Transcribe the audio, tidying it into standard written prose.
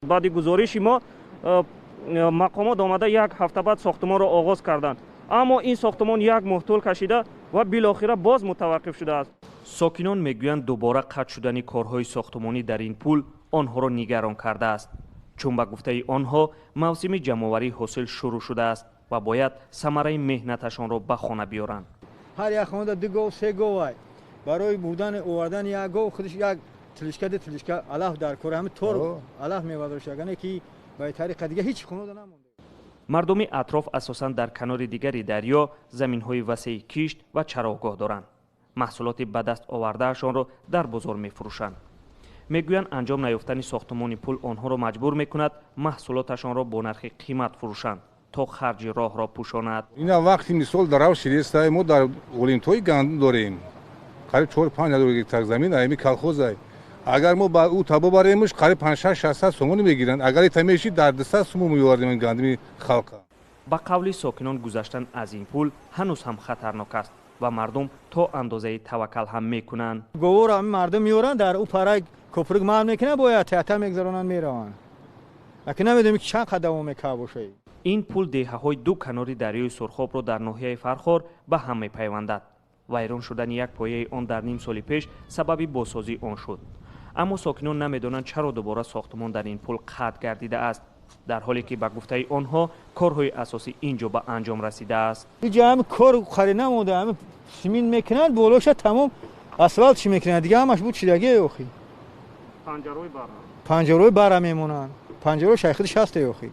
Баъди гузориши мо мақомот омада, як ҳафта баъд сохтумонро оғоз карданд, аммо ин сохтумон як моҳ тӯл кашида ва билохира боз мутаваққиф шудааст. Сокинон мегӯянд, дубора қатъ шудани корҳои сохтумонӣ дар ин пул онҳоро нигарон кардааст, чун ба гуфтаи онҳо мавсими ҷамъоварии ҳосил шурӯъ шудааст ва бояд самараи меҳнаташонро ба хона биёранд. Ҳар як хонада ду гов, се говай. Барои бурдани, овардани як гов худаш як тележка, ду тележка алаф дар кор, ҳами тор алаф мевардошт, ки ба тариқа дига ҳеҷ хонада намонда. Мардуми атроф асосан дар канори дигари дарё заминҳои васеи кишт ва чарогоҳ доранд. Маҳсулоти ба даст овардаашонро дар бозор мефурӯшанд. Мегӯянд, анҷом наёфтани сохтумони пул онҳоро маҷбур мекунад маҳсулоташонро бо нархи қимат фурӯшанд, то харҷи роҳро пӯшонад. Ина вақти мисол дарав ширестай, мо дар Олимтои гандум дорем, қариб 4-5 ҳазор гектар замин ами колхозай. Агар мо ба ӯ таба баремш, қариб 5-6, 600 сомонӣ мегиранд. Агар ита меши, дар 200 сумон меовардем гандуми халқа. Ба қавли сокинон, гузаштан аз ин пул ҳанӯз ҳам хатарнок аст ва мардум то андозаи таваккал ҳам мекунанд. Говора ҳами мардум меоранд, дар ӯ парай копрук маҳал мекунанд, бояд театр мегузаронанд, мераванд. Лакин намедонем, ки чанд қад давом мекард бошад. Ин пул деҳаҳои ду канори дарёи Сурхобро дар ноҳияи Фархор ба ҳам мепайвандад. Вайрон шудани як пояи он дар ним соли пеш сабаби бозсозии он шуд, аммо сокинон намедонанд, чаро дубора сохтумон дар ин пул қатъ гардидааст, дар ҳоле ки ба гуфтаи онҳо корҳои асосӣ ин ҷо ба анҷом расидааст. Иҷа ҳами кор хари намонда, ҳами симин мекунанд болоша, тамом асфалт чӣ мекунанд, дига ҳамаш буд чидаги охи. Панҷарои бара мемонанд, панҷарои шайхиди шасте охи.